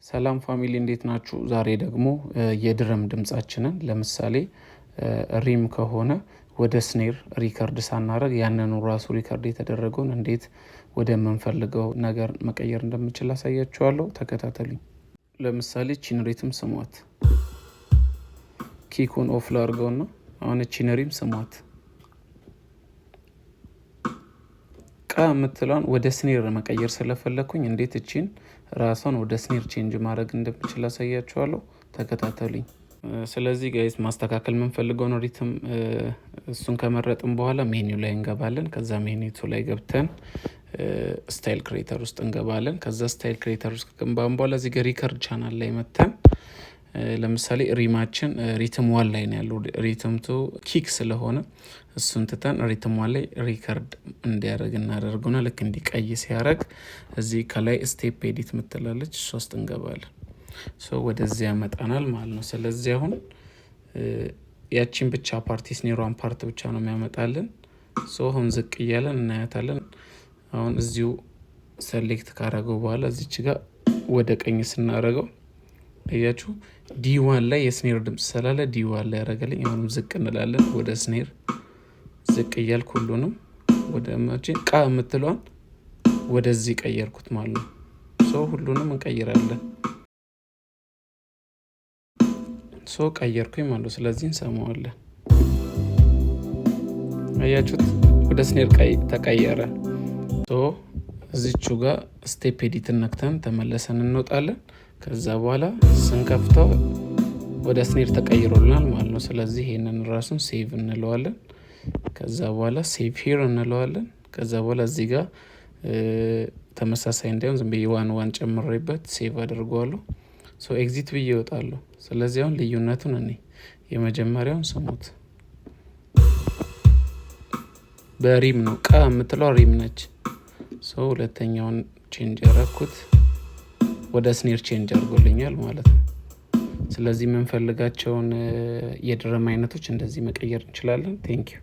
ሰላም family፣ እንዴት ናችሁ? ዛሬ ደግሞ የ drum ድምጻችንን ለምሳሌ rim ከሆነ ወደ snare record ሳናደርግ ያንኑ ራሱ record የተደረገውን እንዴት ወደምንፈልገው ነገር መቀየር እንደምችል አሳያችኋለሁ። ተከታተሉኝ። ለምሳሌ ቺን rhythm ስሟት። Kick ኡን off ላድርገውና አሁን ቺን rhythm ስሟት። ቃ የምትለውን ወደ snare መቀየር ስለፈለግኩኝ እንዴት እቺን ራሷን ወደ snare change ማድረግ እንደምችል አሳያችኋለሁ። ተከታተሉኝ። ስለዚህ guys፣ ማስተካከል የምንፈልገውን rhythm እሱን ከመረጥን በኋላ ሜኒው ላይ እንገባለን። ከዛ ሜኒቱ ላይ ገብተን style creator ውስጥ እንገባለን። ከዛ style creator ውስጥ ከገባን በኋላ እዚህ ጋር record channel ላይ መተን ለምሳሌ rhythm ኣችን rhythm one ላይ ነው ያለው። Rhythm two kick ስለሆነ እሱን ትተን rhythm one ላይ record እንዲያደርግ እናደርገውና ልክ እንዲቀይ ሲያደርግ እዚህ ከላይ step edit ምትላለች፣ እሷ ውስጥ እንገባለን። So ወደዚህ ያመጣናል ማለት ነው። ስለዚህ አሁን ያቺን ብቻ part፣ snare ሯን part ብቻ ነው የሚያመጣልን። So አሁን ዝቅ እያለን እናያታለን። አሁን እዚሁ select ካረገው በኋላ እዚች ጋር ወደ ቀኝ ስናደርገው አያችሁ D1 ላይ የ snare ድምጽ ስላለ D1 ላይ ያደረገልኝ። አሁንም ዝቅ እንላለን ወደ snare፣ ዝቅ እያልኩ ሁሉንም ወደ መቼ ቃ የምትለዋን ወደዚህ ቀየርኩት ማለት ነው። So ሁሉንም እንቀይራለን። So ቀየርኩኝ ማለት ነው። ስለዚህ እንሰማዋለን። አያችሁት? ወደ snare ተቀየረ። So እዚቹ ጋር step edit ነክተን ተመለሰን እንወጣለን። ከዛ በኋላ ስንከፍተው ወደ snare ተቀይሮልናል ማለት ነው። ስለዚህ ይሄንን ራሱን save እንለዋለን። ከዛ በኋላ save here እንለዋለን። ከዛ በኋላ እዚህ ጋር ተመሳሳይ እንዳይሆን ዝም ብዬ one one ጨምሬበት save አድርገዋለሁ። So exit ብዬ እወጣለሁ። ስለዚህ አሁን ልዩነቱን እኔ የመጀመሪያውን ስሙት። በ rhythm ነው፣ ቃ የምትለው rhythm ነች። So ሁለተኛውን change ያረኩት ወደ snare change አድርጎልኛል ማለት ነው። ስለዚህ የምንፈልጋቸውን የ drum አይነቶች እንደዚህ መቀየር እንችላለን። Thank you.